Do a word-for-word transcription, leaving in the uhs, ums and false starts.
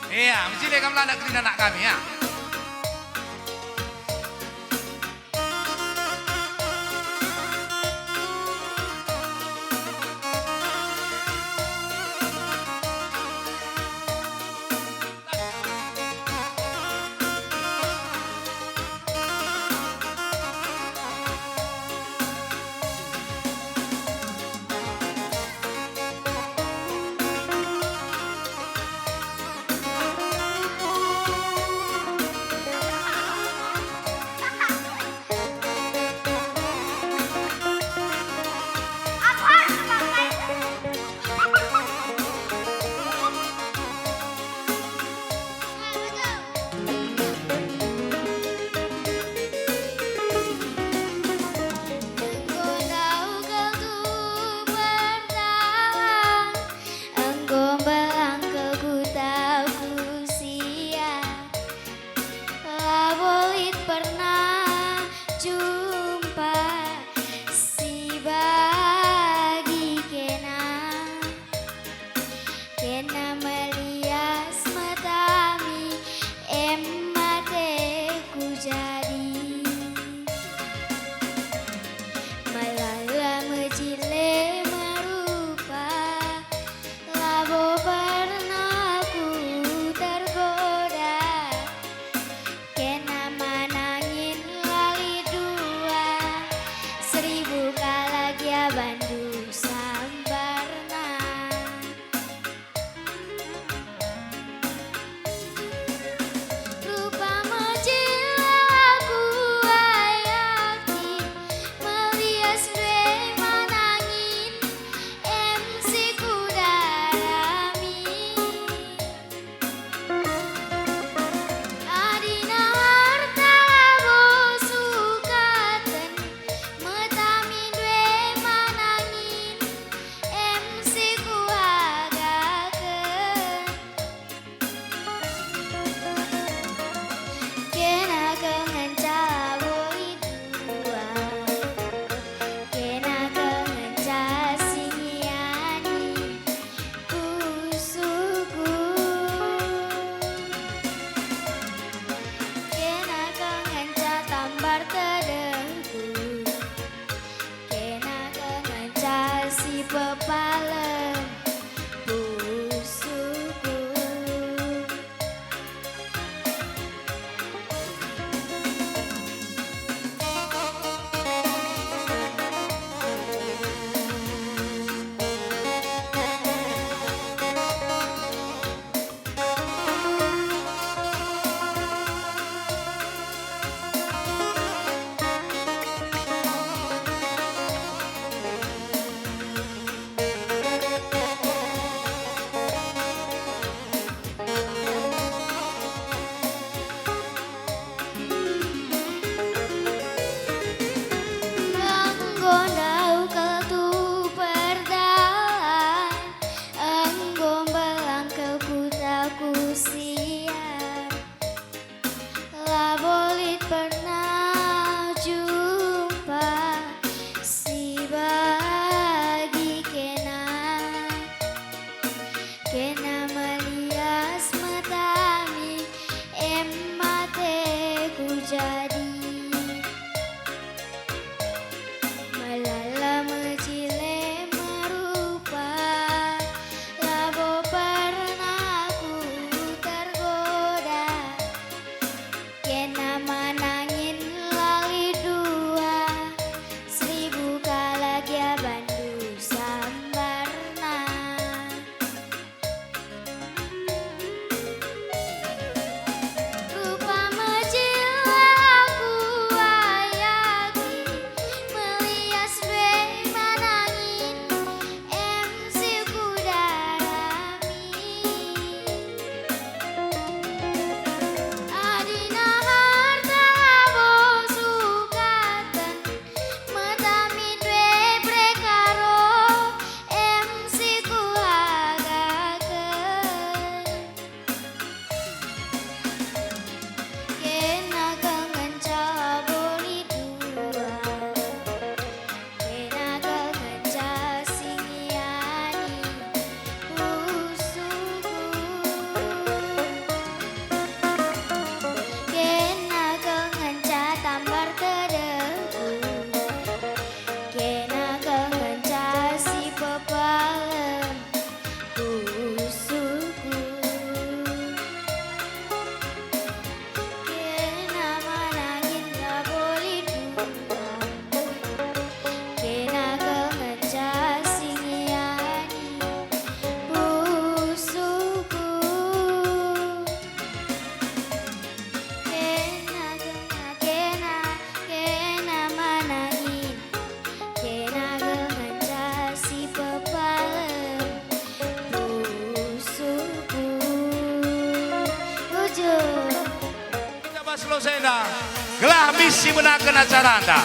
Iya, mejile kam landak kerina anak kami, ya. Enggo ndauh kal tu perdalan, enggo mbelang kal kuta ku sia. Labo lit pernah jumpa si bagi kena. Kena melias matami, em mate ku jadi. Melala mejile merupa, labo pernah ku tergoda. Kena manangin lali dua, seribu kalak gia bandu sambarna. Rupa mejile aku ayaki, melias ndue manangin, em si kudarami. Adina harta labo sukaten, metami ndue manangin, em si kuhagaken. Kena kengenca labo lit dua, kena kengenca si ngiani pusuhku. Kena kengenca tambar tedehku, kena kengenca si pepalem pusuhku. Enggo ndauh kal tu perdalan, enggo mbelang kal kuta ku sia. Labo lit pernah jumpa si bagi kena. Kena melias matami, em mate ku jadi. Melala mejile merupa, labo pernah ku tergoda. Kena manangin lali dua, seribu kalak gia bandu sambarna. Senda, gelah misi menaken acaranta.